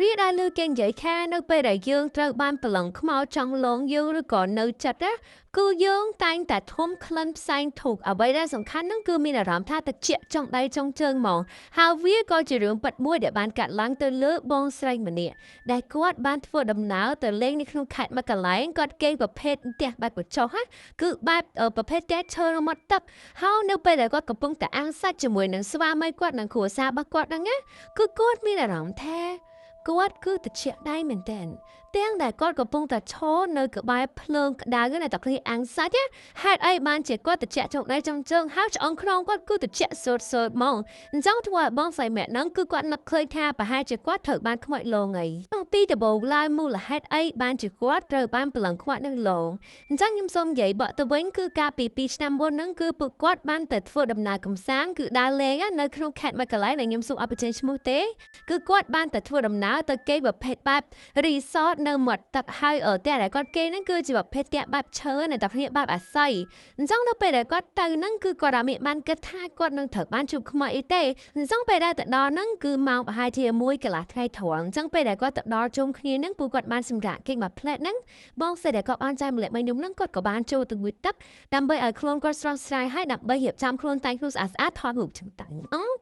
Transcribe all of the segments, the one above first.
គ្នាដែលលើគេនិយាយថានៅពេលដែលយើងត្រូវបានប្រឡងខ្មោចចង់លងយើងឬក៏នៅចិត្តណាគឺយើងតែងតែធំក្លិនផ្សែងធូបអ្វីដែលសំខាន់ហ្នឹងគឺមានអារម្មណ៍ថាត្រជាក់ចង់ដៃចង់ជើងហ្មងហើយវាក៏ជារឿងពិតមួយដែលបានកាត់ឡើងទៅលើបងស្រីម្នាក់ដែលគាត់បានធ្វើដំណើរទៅលេងនៅក្នុងខេត្តមួយកន្លែងគាត់គេងប្រភេទផ្ទះបែបកញ្ចុះណាគឺបែបប្រភេទផ្ទះឈើមាត់ទឹកហើយនៅពេលដែលគាត់កំពុងតែអាំងសាច់ជាមួយនឹងស្វាមីគាត់និងគ្រួសាររបស់គាត់ហ្នឹងណាគឺគាត់មានអារម្មណ៍ថាគាត់គឺត្រជាក់ដៃមែនទែនទាំងដែលគាត់កំពុងតែឈរនៅក្បែរភ្លើងក្តៅណាតែគ្នាអាំងសាច់ណាហេតុអីបានជាគាត់ត្រជាក់ចុងដៃចុងជើងហើយឆ្អឹងខ្នងគាត់គឺត្រជាក់សូតសូតហ្មងអញ្ចឹងធ្វើឲ្យបងស្រីម៉ែហ្នឹងគឺគាត់នឹកឃើញថាប្រហែលជាគាត់ត្រូវបានខ្មោចលងអីតាំងពីដំបូងឡើយមូលហេតុអីបានជាគាត់ត្រូវបានប្រឡងខ្មោចនឹងលងអញ្ចឹងខ្ញុំសូមនិយាយបកទៅវិញគឺកាលពី2ឆ្នាំមុនហ្នឹងគឺពួកគាត់បានទៅធ្វើដំណើរកម្សាន្តគឺដើរលេងនៅក្នុងខេត្តមួយកន្លែងដែលខ្ញុំសូមអត់បញ្ចេញឈ្មោះទេគឺគាត់បានទៅធ្វើដំណើរទៅគេប្រភេទបែប resort នៅមាត់ទឹកហើយផ្ទះដែលគាត់គេហ្នឹងគឺជាប្រភេទផ្ទះបែបឈើនៅតែគ្នាបែបអាស័យអញ្ចឹងនៅពេលដែលគាត់ទៅហ្នឹងគឺគាត់អត់មានបានគិតថាគាត់នឹងត្រូវបានជួបខ្មោចអីទេអញ្ចឹងពេលដែលទៅដល់ហ្នឹងគឺម៉ោងប្រហែលជា1កន្លះថ្ងៃត្រង់អញ្ចឹងពេលដែលគាត់ទៅដល់ជុំគ្នាហ្នឹងពួកគាត់បានសម្រាកគេងមួយផ្លែតហ្នឹងបងស្រីដែលគាត់បានចែកម្លែកមកខ្ញុំហ្នឹងគាត់ក៏បានចូលទៅងូតទឹកដើម្បីឲ្យខ្លួនគាត់ស្រស់ស្រាយហើយដើម្បីរៀបចំខ្លួនតែងខ្លួនស្អាតស្អាតថតរូបចឹងទៅ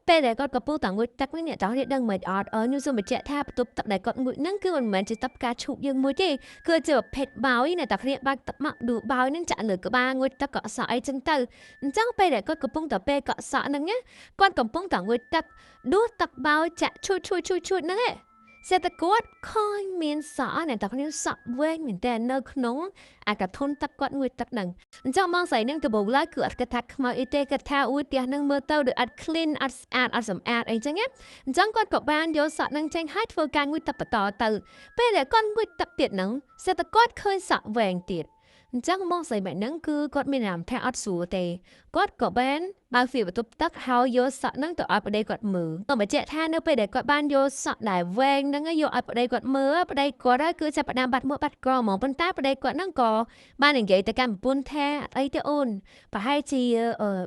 ពេលដែលគាត់កំពុងតែងូតទឹកហ្នឹងអ្នកចង់រៀបដឹងមិនអត់ខ្ញុំសូមបញ្ជាក់ថាបន្ទប់ទឹកដែលគាត់ងូតហ្នឹងគឺមិនមែនជាទឹកផ្កាឈូកយើងមួយទេគឺជាប្រភេទបោយអ្នកតាគ្នាបើកទឹកមកឌូបោយហ្នឹងចាក់លើក្បាលងូតទឹកកក់សក់អីចឹងទៅអញ្ចឹងពេលដែលគាត់កំពុងតែពេលកក់សក់ហ្នឹងណាគាត់កំពុងតែងូតទឹកដួសទឹកបោយចាក់ឈួតឈួតឈួតឈួតហ្នឹងឯងសេតគាត់ឃើញមានសក់អ្នកតាគ្នាសក់វែងមែនតើនៅក្នុងអាកធុនទឹកគាត់ងូតទឹកហ្នឹងអញ្ចឹងបងស្រីនឹងដំបូងឡើយគឺអត់គិតថាខ្មោចអីទេគិតថាអ៊ូផ្ទះនឹងមើលទៅដូចអត់ clean អត់ស្អាតអត់សម្អាតអីចឹងណាអញ្ចឹងគាត់ក៏បានយកសក់នឹងចេញហើយធ្វើការងូតទឹកបន្តទៅពេលដែលគាត់ងូតទឹកទៀតហ្នឹងសេតគាត់ឃើញសក់វែងទៀតអញ្ចឹងបងស្រីបែបហ្នឹងគឺគាត់មានអារម្មណ៍ថាអត់ស្រួលទេគាត់ក៏បានបើកទ្វារបន្ទប់ទឹកហើយយកសក់ហ្នឹងទៅឲ្យប្តីគាត់មើលក៏បញ្ជាក់ថានៅពេលដែលគាត់បានយកសក់ដែលវែងហ្នឹងយកឲ្យប្តីគាត់មើលប្តីគាត់គឺចាប់ផ្ដើមបាត់មួកបាត់ក្រហ្មងប៉ុន្តែប្តីគាត់ហ្នឹងក៏បាននិយាយទៅកាន់ប្រពន្ធថាអីទេអូនប្រហែលជា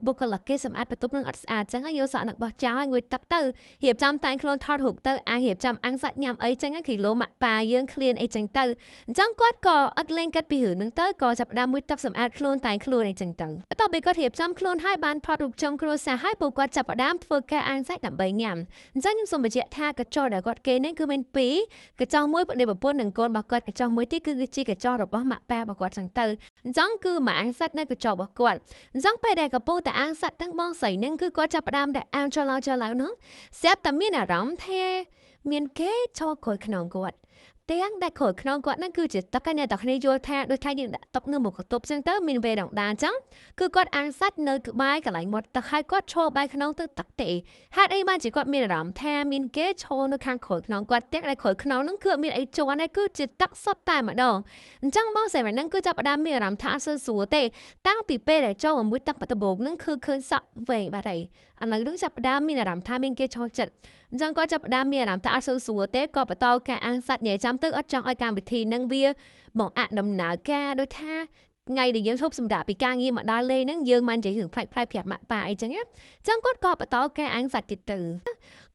បុគ្គលិកគេសម្អាតបន្ទប់នឹងអត់ស្អាតចឹងហើយយកសក់ហ្នឹងបោះចោលហើយងួយទឹកទៅរៀបចំតែងខ្លួនថតរូបទៅអារៀបចំអាំងសាច់ញ៉ាំអីចឹងគីឡូម៉ាក់ប៉ាយើងឃ្លានអីចឹងទៅអញ្ចឹងគាត់ក៏អត់លេងកាត់ពីរឿងហ្នឹងទៅក៏ចាប់ផ្ដើមមួយទឹកសម្អាតខ្លួនតែងខ្លួនអីចឹងទៅបន្ទាប់ពីគាត់រៀបចំខ្លួនហើយបានថតរូបចំគ្រួសារហើយពួកគាត់ចាប់ផ្ដើមធ្វើការអាំងសាច់ដើម្បីញ៉ាំអញ្ចឹងខ្ញុំសូមបញ្ជាក់ថាកញ្ចក់ដែលគាត់គេនេះគឺមានពីរកញ្ចក់មួយប្តីប្រពន្ធនិងកូនរបស់គាត់កញ្ចក់មួយទៀតគឺជាកញ្ចក់របស់ម៉ាក់ប៉ារបស់គាត់ចឹងទៅអញ្ចឹងគឺមកអាំងសាច់នៅកញ្ចក់របស់គាត់អញ្ចឹងពេលដែលកំពុងតែអាំងសាច់ទាំងបងស្រីនឹងគឺគាត់ចាប់ផ្ដើមតែអាំងចឡើងចឡើងនោះស្រាប់តែមានអារម្មណ៍ថាមានគេចូលក្រោយខ្នងគាត់ទាំងដែលក្រោយខ្នងគាត់ហ្នឹងគឺជាទឹកឯអ្នកទាំងគ្នាយល់ថាដូចថាយើងដាក់តុកនៅមុខកន្ទប់ចឹងទៅមានវេរងដាចឹងគឺគាត់អាំងសាច់នៅក្បែរកន្លែងមាត់ទឹកហើយគាត់ឈរបែរខ្នងទៅទឹកទេហេតុអីបានជាគាត់មានអារម្មណ៍ថាមានគេឈរនៅខាងក្រោយខ្នងគាត់ទាំងដែលក្រោយខ្នងហ្នឹងគឺអត់មានអីជាន់ទេគឺជាទឹកសុទ្ធតែម្ដងអញ្ចឹងបងស្រីហ្នឹងគឺចាប់ផ្ដើមមានអារម្មណ៍ថាអត់សូវស្រួលទេតាំងពីពេលដែលចូលមកមួយទឹកដំបូងហ្នឹងគឺឃើញសក់វែងបាត់ហើយឥឡូវហ្នឹងចាប់ផ្ដើមមានអារម្មណ៍ថាមានគេឈរចិត្តអញ្ចឹងគាត់ចាប់ផ្ដើមមានអារម្មណ៍ថាអត់សូវស្រួលទេក៏បន្តការអាំងសាច់និយាយចាំទៅអត់ចង់ឲ្យកម្មវិធីហ្នឹងវាមកអដំណើរការដូចថាថ្ងៃដែលយើងឈប់សម្រាកពីការងារមកដល់លេងហ្នឹងយើងមិននិយាយរឿងប្លែកៗប្រាប់ម៉ាក់ប៉ាអីចឹងណាចឹងគាត់ក៏បន្តការអាំងសាច់ទៀតទ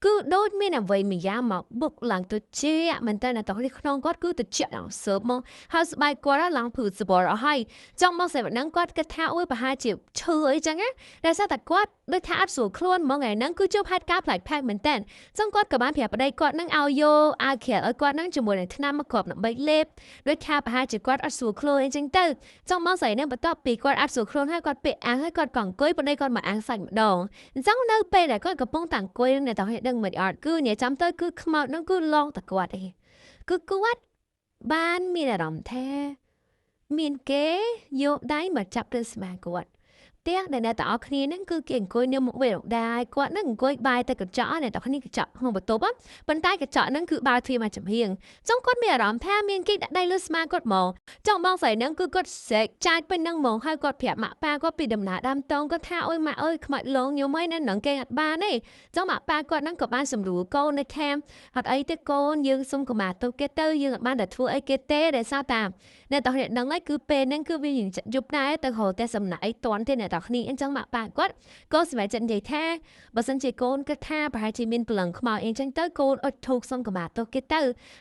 ៅគឺដូចមានអ្វីមួយយ៉ាងមកបុកឡើងទៅជាមែនតើនៅតនេះក្នុងគាត់គឺទៅជាឡើងសើបមកហើយស្បែកគាត់ឡើងភឺសបរអស់ហើយចង់មកស្អីហ្នឹងគាត់គិតថាអូយប្រហែលជាឈឺអីចឹងណាដោយសារតែគាត់ដូចថាអត់ស្រួលខ្លួនហ្មងថ្ងៃហ្នឹងគឺជួបហេតុការណ៍ប្លែកៗមែនតើចឹងគាត់ក៏បានប្រាប់ប្តីគាត់ហ្នឹងឲ្យយកអាវក្រៅឲ្យគាត់ហ្នឹងជាមួយនឹងថ្នាំមកគ្រាប់ដើម្បីលេបដូចថាប្រហែលជាគាត់អត់ស្រួលខ្លួនអីចឹងទៅចង់មកស្អីហ្នឹងបន្ទាប់ពីគាត់អត់ស្រួលខ្លួនហើយគាត់ពាក់អាវហើយគាត់ក៏អង្គុយប្តីគាត់មកអាំងសាច់ម្ដងអញ្ចឹងនៅពេលដែលគាត់កំពុងតែអង្គុយអ្នកទាំងដឹងមិនអត់គឺនិយាយចាំទៅគឺខ្មោចហ្នឹងគឺឡងតែគាត់ឯងគឺគាត់បានមានអារម្មណ៍ថាមានគេយកដៃមកចាប់លើស្មាគាត់ទាំងដែលអ្នកទាំងអស់គ្នាហ្នឹងគឺគេអង្គុយនៅមុខវេរដែរគាត់ហ្នឹងអង្គុយបាយតែកញ្ចក់អ្នកទាំងគ្នាកញ្ចក់ក្នុងបន្ទប់ប៉ុន្តែកញ្ចក់ហ្នឹងគឺបើទ្វារមកចំហៀងចង់គាត់មានអារម្មណ៍ថាមានគេដាក់ដៃលើស្មាគាត់មកចង់បងស្រីហ្នឹងគឺគាត់ស្រែកចាចពេញហ្នឹងហ្មងហើយគាត់ប្រាប់ម៉ាក់ប៉ាគាត់ពីដំណើរដើមតងគាត់ថាអូយម៉ាក់អើយខ្មោចលងខ្ញុំហើយនៅនឹងគេអត់បានទេចង់ម៉ាក់ប៉ាគាត់ហ្នឹងក៏បានសម្រួលកូននៅខាងអត់អីទេកូនយើងសុំកុមារទៅគេទៅយើងអត់បានតែធ្វើអីគេទេដោយសារតាអ្នកទាំងគ្នាដឹងហើយគឺពេលហ្នឹងគឺវាយប់ដែរទៅរកតែសំណាក់អីតន់ទេអ្នក អ្នកទាំងគ្នាអញ្ចឹងម៉ាក់ប៉ាគាត់ក៏សម្រេចចិត្តនិយាយថាបើសិនជាកូនគិតថាប្រហែលជាមានព្រលឹងខ្មោចអីចឹងទៅកូនអុជធូបសុំកម្មាទោសគេទៅ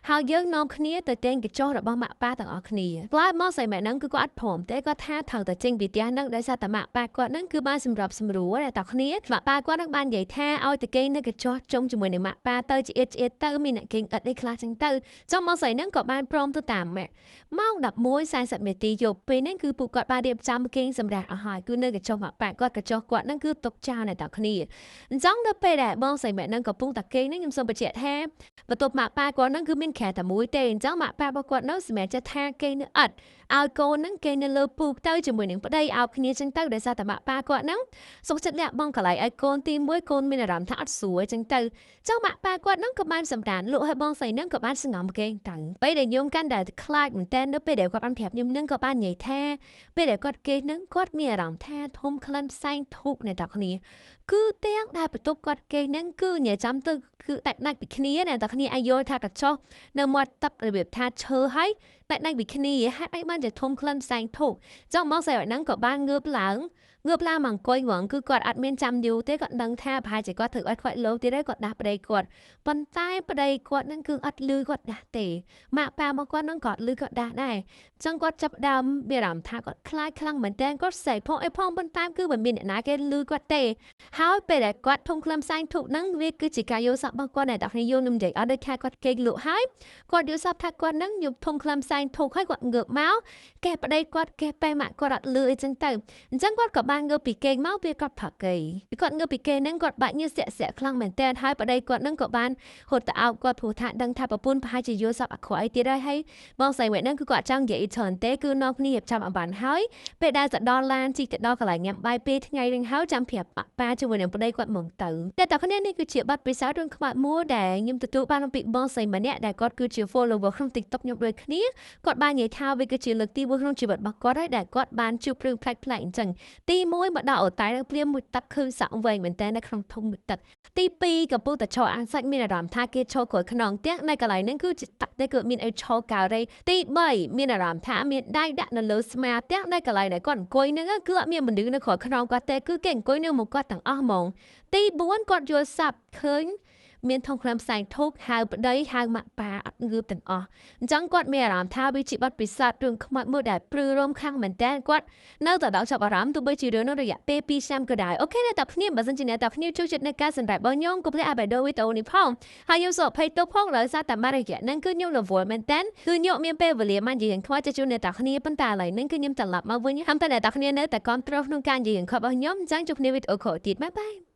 ហើយយើងនាំគ្នាទៅទិញកញ្ចុះរបស់ម៉ាក់ប៉ាទាំងអស់គ្នាផ្លែមកស្រីម៉ែហ្នឹងគឺគាត់អត់ព្រមទេគាត់ថាត្រូវតែចេញពីផ្ទះហ្នឹងដោយសារតែម៉ាក់ប៉ាគាត់ហ្នឹងគឺបានសម្របសម្រួលអ្នកទាំងគ្នាម៉ាក់ប៉ាគាត់ហ្នឹងបាននិយាយថាឲ្យទៅគេនៅកញ្ចុះជុំជាមួយនឹងម៉ាក់ប៉ាទៅឆ្អៀតឆ្អៀតទៅមានអ្នកគេងឥតអីខ្លះចឹងទៅចុះមកស្រីហ្នឹងក៏បានព្រមទៅតាមម៉ាក់ម៉ោង11:40នាទីយប់ពេលហ្នឹងគឺពួកគាត់បានរៀបចំគេងសម្រាប់អស់ហើយគឺនៅកញ្ចុះម៉ាក់ប៉ាគាត់កញ្ចុះគាត់ហ្នឹងគឺទុកចោលអ្នកទាំងគ្នាអញ្ចឹងដល់ពេលដែលបងស្រីម៉ែហ្នឹងកំពុងតែគេងហ្នឹងខ្ញុំសូមបញ្ជាក់ថាបន្ទប់ម៉ាក់ប៉ាគាត់ហ្នឹងគឺមានខែតែមួយទេអញ្ចឹងម៉ាក់ប៉ារបស់គាត់នៅសម្រាប់ចិត្តថាគេនៅឥតឲ្យកូនហ្នឹងគេនៅលើពូកទៅជាមួយនឹងប្តីឲ្យគ្នាចឹងទៅដោយសារតែម៉ាក់ប៉ាគាត់ហ្នឹងសុខចិត្តលាក់បងកន្លែងឲ្យកូនទី1កូនមានអារម្មណ៍ថាអត់ស្រួលចឹងទៅចុះម៉ាក់ប៉ាគាត់ហ្នឹងក៏បានសម្រានលក់ឲ្យបងស្រីហ្នឹងក៏បានសង្ងំគេងទៅពេលដែលខ្ញុំកាន់តែខ្លាចមែនតើនៅពេលដែលគាត់បានប្រាប់ខ្ញុំហ្នឹងក៏បាននិយាយថាពេលដែលគាត់គេហ្នឹងគាត់មានអារម្មណ៍ថាធំក្លិនផ្សែងធូបអ្នកទាំងគ្នាគឺទាំងដែលបន្ទប់គាត់គេហ្នឹងគឺនិយាយចាំទៅគឺតែដាច់ពីគ្នាអ្នកទាំងគ្នាអាចយល់ថាកញ្ចុះនៅមាត់ទឹករបៀបថាឈើហើយតែដាច់ពីគ្នាហេតុអីបានជាធំក្លិនផ្សែងធូបចង់មកស្អីហ្នឹងក៏បានងើបឡើងមកអង្គុយហ្មងគឺគាត់អត់មានចាំយូរទេគាត់ដឹងថាប្រហែលជាគាត់ធ្វើឲ្យគាត់លោទៀតហើយគាត់ដាស់ប្តីគាត់ប៉ុន្តែប្តីគាត់ហ្នឹងគឺអត់លឺគាត់ដាស់ទេម៉ាក់ប៉ាមកគាត់ហ្នឹងក៏អត់លឺគាត់ដាស់ដែរចឹងគាត់ចាប់ដើមមានអារម្មណ៍ថាគាត់ខ្លាចខ្លាំងមែនតើគាត់ស្រែកផងអីផងប៉ុន្តែគឺមិនមានអ្នកណាគេលឺគាត់ទេហើយពេលដែលគាត់ធំក្លឹមផ្សែងធូបហ្នឹងវាគឺជាការយល់សប្តិរបស់គាត់ដែលតែគ្នាយល់នឹងនិយាយអត់ដូចថាគាត់គេងលក់ហើយគាត់យល់សប្តិថាគាត់ហ្នឹងយប់ធំក្លឹមផ្សែងធូបហើយគាត់ងើបមកកេះប្តីគាត់កេះប៉ែម៉ាក់គាត់អត់លឺអីចឹងទៅអញ្ចឹងគាត់ក៏បានងើបពីគេងមកវាគាត់ផឹកគេគាត់ងើបពីគេហ្នឹងគាត់បាក់ញើសស្ទាក់ខ្លាំងមែនតើហើយប្តីគាត់ហ្នឹងក៏បានហត់ទៅអោបគាត់ព្រោះថាដឹងថាប្រពន្ធប្រហែលជាយល់សប្តិអាក្រក់អីទៀតហើយបងស្រីវិញហ្នឹងគឺគាត់ចង់និយាយច្រើនទេគឺនាំគ្នារៀបចំអំបានហើយពេលដែលទៅដល់ឡានជីកទៅដល់កន្លែងញ៉ាំបាយពេលថ្ងៃនឹងហើយចាំប្រាប់ប៉ាជាមួយនឹងប្តីគាត់មកទៅតែតើគ្នានេះគឺជាបទពិសោធន៍រឿងខ្មោចមួយដែលខ្ញុំទទួលបានពីបងស្រីម្នាក់ដែលគាត់គឺជា follower ក្នុង TikTok ខ្ញុំដូចគ្នាគាត់បាននិយាយថាវាគឺជាលើកទី1ក្នុងជីវិតរបស់គាត់ហើយដែលគាត់បានជួបរឿងប្លែកៗអញ្ចឹងទី1មកដល់អូតែលភ្លាមមួយទឹកឃើញសក់វែងមែនតើនៅក្នុងធុងមួយទឹកទី2កំពុងតែឈរអានសាច់មានអារម្មណ៍ថាគេឈរក្រោយខ្នងផ្ទះនៅកន្លែងហ្នឹងគឺជាទឹកទេគឺមានអីឈរកើតទេទី3មានអារម្មណ៍ថាមានដៃដាក់នៅលើស្មាផ្ទះនៅកន្លែងដែលគាត់អង្គុយហ្នឹងគឺអត់មានមនុស្សនៅក្រោយខ្នងគាត់ទេគឺគេអង្គុយនៅមុខគាត់ទាំងអស់ហ្មងទី4គាត់យល់សប្តិឃើញមានធំក្លឹមផ្សែងធូបហៅប្តីហៅម៉ាក់ប៉ាអត់ងើបទាំងអស់អញ្ចឹងគាត់មានអារម្មណ៍ថាវាជាបទពិសោធន៍រឿងខ្មោចមួយដែលព្រឺរោមខ្លាំងមែនតើគាត់នៅតែដល់ចាប់អារម្មណ៍ទោះបីជារឿងនោះរយៈពេល2ឆ្នាំក៏ដោយ OK អ្នកតាគ្នាបើសិនជាអ្នកតាគ្នាចូលចិត្តនៅការសម្រាប់របស់ខ្ញុំកុំភ្លេចអាបេដូវីដេអូនេះផងហើយខ្ញុំសូមអភ័យទោសផងដោយសារតែមករយៈហ្នឹងគឺខ្ញុំរវល់មែនតើគឺខ្ញុំមានពេលវេលាមកនិយាយខ្វល់ជជូនអ្នកតាគ្នាប៉ុន្តែឥឡូវហ្នឹងគឺខ្ញុំត្រឡប់មកវិញហើយតែអ្នកតាគ្នានៅតែគាំទ្រក្នុងការនិយាយខំរបស់ខ្ញុំអញ្ចឹងជួបគ្នាវីដេអូក្រោយទៀត bye bye.